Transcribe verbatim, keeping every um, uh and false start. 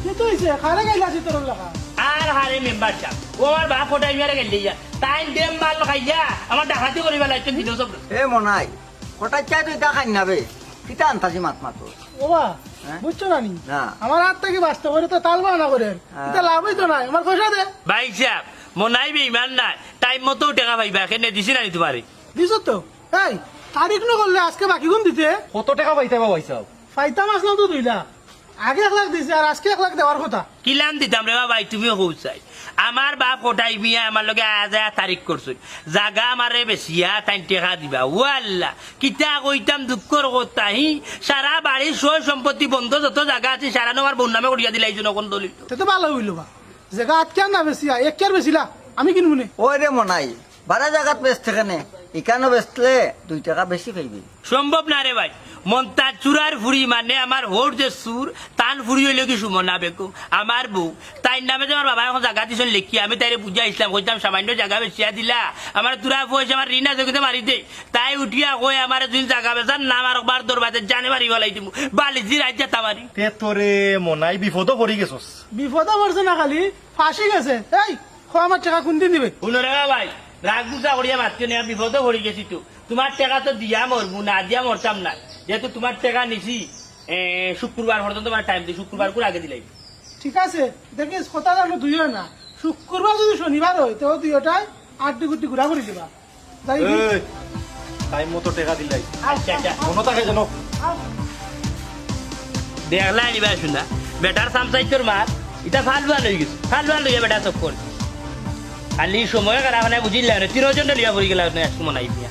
কিতা অইছে? কারে গাইলা আছে তোর লাগা? আর হারে মেম্বার সাব, ও আমার বাপ কটাই মিয়ারে গাইল দিয়া। তাইন ডেম মাল খাইয়া আমার ডাকাতি করিবা লাগছে দিন সব। এ মনাই, কটাই চাই তুই তা খাই না বে। কিতা আন্তাজি মাত মাতো? ওবা, হ্যাঁ? বুঝছো না নি? না। আমার হাত থাকি বাঁচতে করে তো তাল বাহানা করে। হ্যাঁ। ইতা লাভ অইতো না, আমার পয়সা দে। ভাই সাব, মনাই বেইমান নায়, টাইম মতো টেকা পাইবা, কেনে দিছি না নি তুমারে? দিছো তো? এই, তারিখ ন করলে আজকে বাকিগুন দিতে? কত টেকা পাইতায় বা ভাই সাব? পাইতাম আছলাম তো দুই লাখ। আগে এক লাখ দিছে, আর আজকে এক লাখ দেওয়ার কথা। কিলান দিতাম রে বা ভাই, তুমিও কও চাই। আমার বাপ কটাই মিয়া আমার লগে আয়া যায়া তারিখ করছইন। জাগা আমারে বেচিয়া তাইন টেকা দিবা। ও আল্লাহ, কিতা কইতাম দুঃখর কথা, হি? সারা বাড়ির সয় সম্পত্তি বন্ধ যত জাগা আছে, সারা আমার বউর নামে করিয়া দিলাইছইন অখন দলিল। তে তো ভালা অইলো বা। জাগা আটকে আর না বেচিয়া, এক কিয়ার বেচিলা, আমি কিনবো নে। ওই রে মনাই, বারা জাগাত বেচতে কেনে, ইকানো বেচলে দুই টেকা বেশি পাইবি। সম্ভব না রে ভাই, মন্তাজ চুরার ফুরি মানে আমার হউর যে চুর, তান ফুরি অইলো কি সুমনা বেগম, আমার বউ। তাইর নামে যে আমার বাবায় অখন জাগা দিছইন লেখি, আমি তাইরে বুঝাইছলাম, কইতাম সামান্য জাগা বেচিয়া দিলা, আমার তুরা পয়সা আমার ঋণ আছে, কিন্তু মারি দে। তাই উঠিয়া কয় আমারে যদি জাগা বেচার নাম আর একবার দরবাজে জানে মারি ফালাই দিমু, বালিজি রাইত যাতা মারি। তে তোরে মনাই বিপদো পড়ি গেছস। বিপদো পড়ছে না খালি, ফাঁসি গেছে। এই, কও আমার টেকা কুনদিন দিবে? হুনো রে বা ভাই, রাগ গুছা করিয়া মাতিও না, বিপদো পড়ি গেছি তো। তুমার টেকা তো দিয়া মরমু, না দিয়া মরতাম না। যেহেতু তুমার টেকা নিছি, এ, শুক্রবার পর্যন্ত তুমার টাইম দি, শুক্রবার করে আগে দিলাই। ঠিক আছে, দেখিস কথা জানো দুইও না। শুক্রবার যদি শনিবার অয়, তো দুইওটায় আড্ডি গুড্ডি ঘুরা ঘুরি দিবা। যাই কি? এই, টাইম মতো টেকা দিলাই। আচ্ছা, আচ্ছা। মনো থাকে যেন। দেখলা আনিবা শুনা, বেটার সামসাইতর মার, ইটা ফালুয়া লই গেছে, ফালুয়া লইয়া বেটা চক্কর। খালি সময় খারাপ না বুঝিলা না, তিনজন লইয়া পড়ি গেলা না, এক সময় নাই দিয়া।